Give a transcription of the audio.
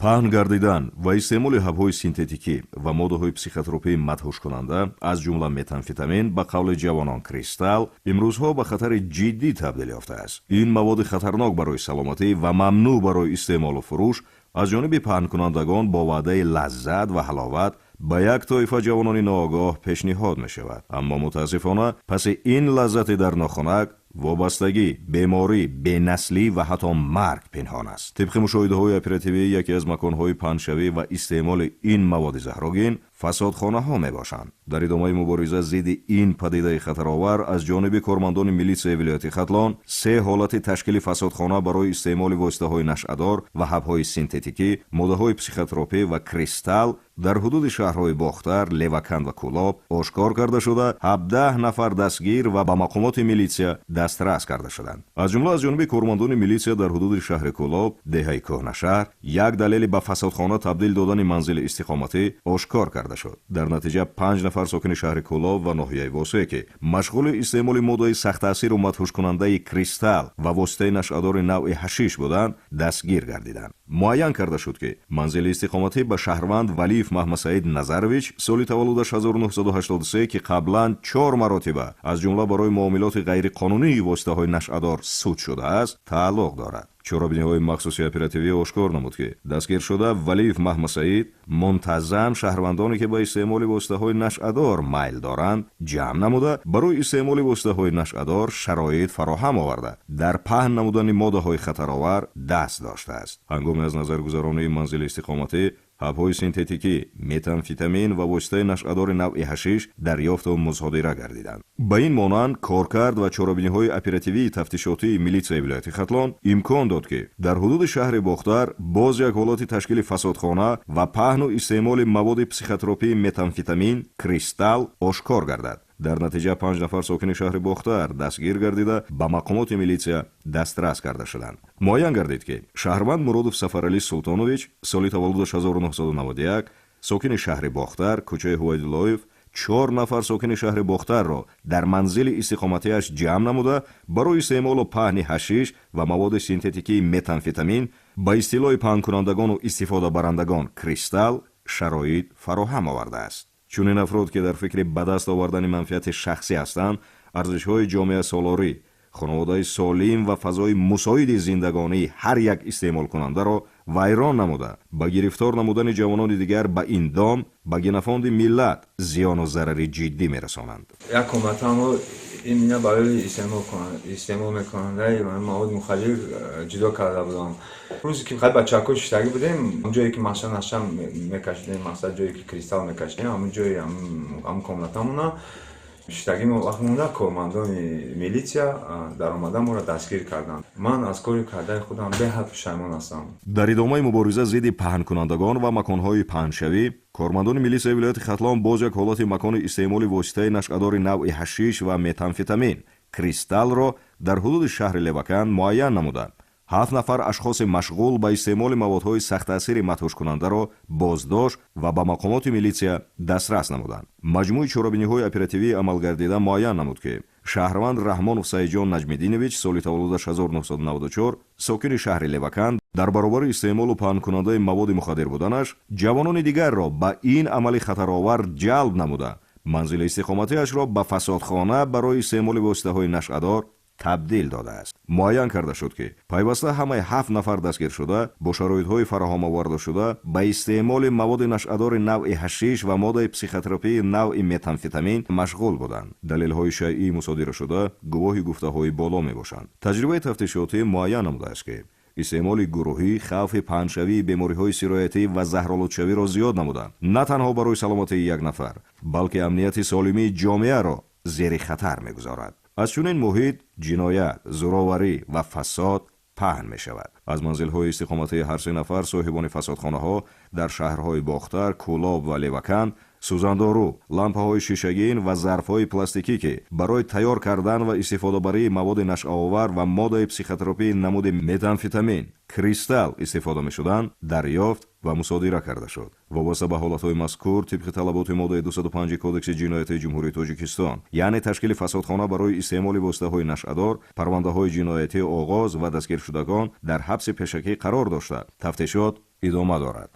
Паҳн гардидан ва истеъмоли ҳабҳои синтетикӣ ва моддаҳои психотропии мадҳушкунанда, аз ҷумла метамфетамин, ба қавли ҷавонон кристалл, имрӯзҳо ба хатари ҷиддӣ табдил ёфтааст. Ин маводи хатарнок барои саломатӣ ва мамнӯъ барои истеъмолу фурӯш аз ҷониби паҳнкунандагон бо ваъдаи лаззат ва ҳаловат ба як тоифа ҷавонони ноогоҳ пешниҳод мешавад. Аммо мутаассифона паси ин лаззати дар нохунак вобастагӣ, беморӣ, бенаслӣ ва ҳатто марг пинҳон аст. Тибқи мушоҳидаҳои оперативӣ, яке аз маконҳои паҳншавӣ ва истеъмоли ин маводи заҳрогин фасодхонаҳо мебошанд. Дар идомаи мубориза зидди ин падидаи хатаровар аз ҷониби кормандони милитсияи вилояти Хатлон се ҳолати ташкили фасодхона барои истеъмоли воситаҳои нашъадор ва ҳабҳои синтетикӣ, моддаҳои психотропӣ ва кристалл дар ҳудуди шаҳрҳои Бохтар, Леваканд ва Кӯлоб ошкор карда шуда, 17 нафар дастгир ва ба мақомоти милитсия дастрас карда шуданд. Аз ҷумла аз ҷониби кормандони милитсия дар ҳудуди шаҳри Кӯлоб, деҳаи Кӯҳнашаҳр, як далели ба фасодхона табдил додани манзили истиқоматӣ ошкор карда шуд. Дар натиҷа 5 нафар сокини шаҳри Кӯлоб ва ноҳияи Восе, ки машғули истеъмоли моддаи сахттаъсиру мадҳушкунандаи кристалл ва воситаи нашъадори навъи ҳашиш буданд, дастгир гардиданд. Муайян карда шуд, ки манзили истиқоматӣ ба шаҳрванд Валиев Маҳмадсаид Назарович, соли таваллудаш 1983, ки қаблан 4 маротиба аз ҷумла барои муомилоти ғайриқонунии воситаҳои нашъадор суд шудааст, тааллуқ дорад. Чорабиниҳои махсуси оперативӣ ошкор намуд, ки дастгиршуда Валиев Маҳмадсаид мунтазам шаҳрвандоне, ки ба истеъмоли воситаҳои нашъадор майл доранд, ҷамъ намуда, барои истеъмоли воситаҳои нашъадор шароит фароҳам оварда, дар паҳн намудани моддаҳои хатаровар даст доштааст. Ҳангоми аз назаргузаронии манзили истиқоматӣ ҳабҳои синтетикӣ, метамфетамин ва воситаи нашъадори навъи ҳашиш дарёфту мусодира гардиданд. Ба ин монанд коркард ва чорабиниҳои оперативии тафтишотии милитсияи вилояти Хатлон имкон дод, ки дар ҳудуди шаҳри Бохтар боз як ҳолати ташкили фасодхона ва паҳну истеъмоли маводи психотропии метамфетамин, кристалл ошкор гардад. Дар натиҷа 5 нафар сокини шаҳри Бохтар дастгир гардида, ба мақомоти милитсия дастрас карда шуданд. Муайян гардид, ки шаҳрванд Муродов Сафаралӣ Султонович, соли таваллудаш 1991, сокини шаҳри Бохтар, кӯчаи Ҳувайдуллоев, 4 нафар сокини шаҳри Бохтарро дар манзили истиқоматиаш ҷамъ намуда, барои истеъмолу паҳни ҳашиш ва маводи синтетикии метамфетамин, ба истилоҳи паҳнкунандагону истифодабарандагон кристалл, шароит фароҳам овардааст. Чунин афрод, ки дар фикри ба даст овардани манфиати шахсӣ ҳастанд, арзишҳои ҷомеасолорӣ, хонаводаи солим ва фазои мусоиди зиндагонии ҳар як истеъмолкунандаро вайрон намуда, ба гирифтор намудани ҷавонони дигар ба ин дом, ба генофонди миллат зиёну зарари ҷиддӣ мерасонанд. Як комнатамо именно барои истеъмол мекунандаи маводи мухаддир ҷудо карда будам. Рӯзе ки хай бачаҳако шиштагӣ будем, он ҷое ки маша наша мекашидем, мақсад ҷое ки кристалл мекашидем, ҳамон ҷои ҳамон комнатамона шиштагӣ вақт монда, кормандони милитсия даромада моро дастгир карданд. Ман аз кори кардаи худам беҳад пушаймон ҳастам. Дар идомаи мубориза зидди паҳнкунандагон ва маконҳои паҳншавӣ кормандони милитсияи вилояти Хатлон боз як ҳолати макони истеъмоли воситаи нашъадори навъи ҳашиш ва метамфетамин, кристаллро дар ҳудуди шаҳри Леваканд муайян намуда, 7 нафар ашхоси машғул ба истеъмоли маводҳои сахттаъсири мадҳушкунандаро боздошт ва ба мақомоти милитсия дастрас намуданд. Маҷмӯи чорабиниҳои оперативии амалгардида муайян намуд, ки шаҳрванд Раҳмонов Саидҷон Наҷмиддинович, соли таваллудаш 1994, сокини шаҳри Леваканд, дар баробари истеъмолу паҳнкунандаи маводи мухаддир буданаш, ҷавонони дигарро ба ин амали хатаровар ҷалб намуда, манзили истиқоматиашро ба фасодхона барои истеъмоли воситаҳои нашъадор табдил додааст. Муайян карда шуд, ки пайваста ҳамаи 7 нафар дастгиршуда бо шароитҳои фароҳам овардашуда ба истеъмоли маводи нашъадори навъи ҳашиш ва моддаи психотропии навъи метамфетамин машғул буданд. Далелҳои шайъии мусодирашуда гувоҳи гуфтаҳои боло мебошанд. Таҷрибаи тафтишотӣ муайян намудааст, ки истеъмоли гурӯҳӣ хавфи паҳншавии бемориҳои сироятӣ ва заҳролудшавиро зиёд намуда, на танҳо барои саломатии як нафар, балки амнияти солимии ҷомеаро зери хатар мегузорад. Аз чунин муҳит ҷиноят, зӯроварӣ ва фасод паҳн мешавад. Аз манзилҳои истиқоматии ҳар се нафар соҳибони фасодхонаҳо дар шаҳрҳои Бохтар, Кӯлоб ва Леваканд сӯзандору, лампаҳои шишагин ва зарфҳои пластикӣ, ки барои тайёр кардан ва истифодабарии маводи нашъаовар ва моддаи психотропии намуди метамфетамин, кристалл истифода мешуданд, дарёфт ва мусодира карда шуд. Вобаста ба ҳолатҳои мазкур тибқи талаботи моддаи 205 Кодекси ҷиноятии Ҷумҳурии Тоҷикистон, яъне ташкили фасодхона барои истеъмоли воситаҳои нашъадор, парвандаҳои ҷиноятӣ оғоз ва дастгиршудагон дар ҳабси пешакӣ қарор дошта, тафтишот Идома дорад.